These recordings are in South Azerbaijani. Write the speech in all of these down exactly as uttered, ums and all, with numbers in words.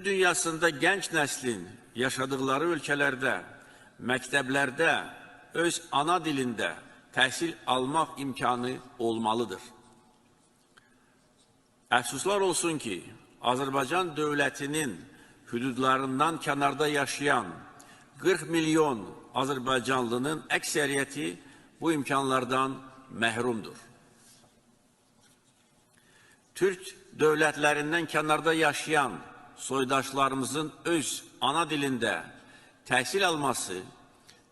دونیاسیندا گنج نسلین یاشادیقلاری اؤلکه‌لرده، مکتبلرده اؤز آنا دیلینده تحصیل آلماق امکانی اولمالیدیر. افسوسلار اولسون کی، آذربایجان دؤولتینین حدودلاریندان کناردا یاشایان قیرخ میلیون آذربایجانلی‌نین اکثریتی بو امکانلاردان محرومدور. تورک دؤولتلریندن کناردا یاشایان سویداشلاریمیزین اؤز آنا دیلینده تحصیل آلماسی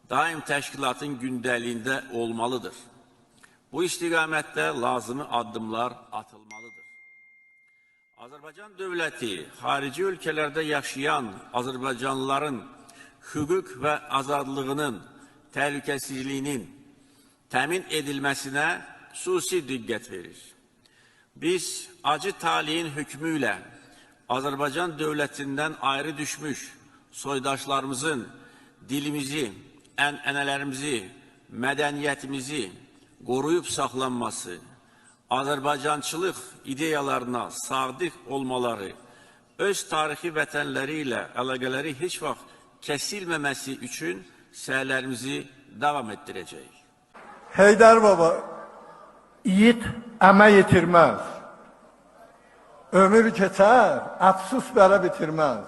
دائم تشکیلاتین گونده‌لیگینده اولمالیدیر. بو استقامتده لازیمی آددیملار آتیلمالیدیر. آذربایجان دؤولتی خاریجی اؤلکه‌لرده یاشایان آذربایجانلیلارین حقوق و آزادلیغینین، تهلکه‌سیزلیگینین تأمین ائدیلمه‌سینه خصوصی دقت وئریر. بیز آجی طالعین حکمو ایله آذربایجان دؤولتیندن آیری دوشموش سویداشلاریمیزین دیلیمیزی، عنعنه‌لریمیزی، مدنیتیمیزی قورویوب ساخلانماسی، آذربایجانچیلیق ایدئیالارینا صادق اولمالاری، اؤز تاریخی وطنلری ایله علاقه‌لری هئچ واخت کسیلمه‌مه‌سی اوچون سعیلریمیزی داوام ائتدیره‌جه‌ییک. حیدر بابا، ایگید امک ایتیرمز. عؤمور کئچر، افسوس بئله بیتیرمز.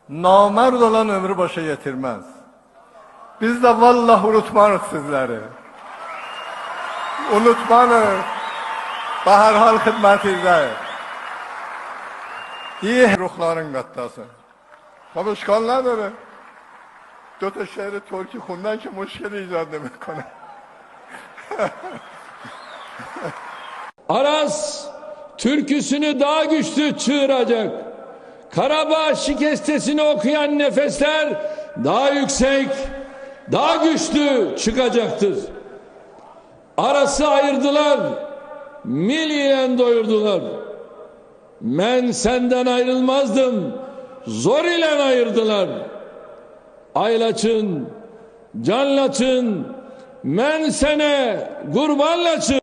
نامرد اولان عؤمرو باشا یئتیرمز. بیز ده والله اونوتماریق سیزلری. اونوتماریق. به هر حال خدمتیزده‌ییک. دئییر، روحلارین قاتداسین. بابا، اشکال نداره. دو تا شعر ترکی خوندن که مشکل ایجاد نمی‌کنه. Aras türküsünü daha güçlü çığıracak. Karabağ şikestesini okuyan nefesler daha yüksek, daha güçlü çıkacaktır. Aras'ı ayırdılar, mil ile doyurdular. Ben senden ayrılmazdım, zor ile ayırdılar. Ay Laçın, Can Laçın, ben sana kurban Laçın.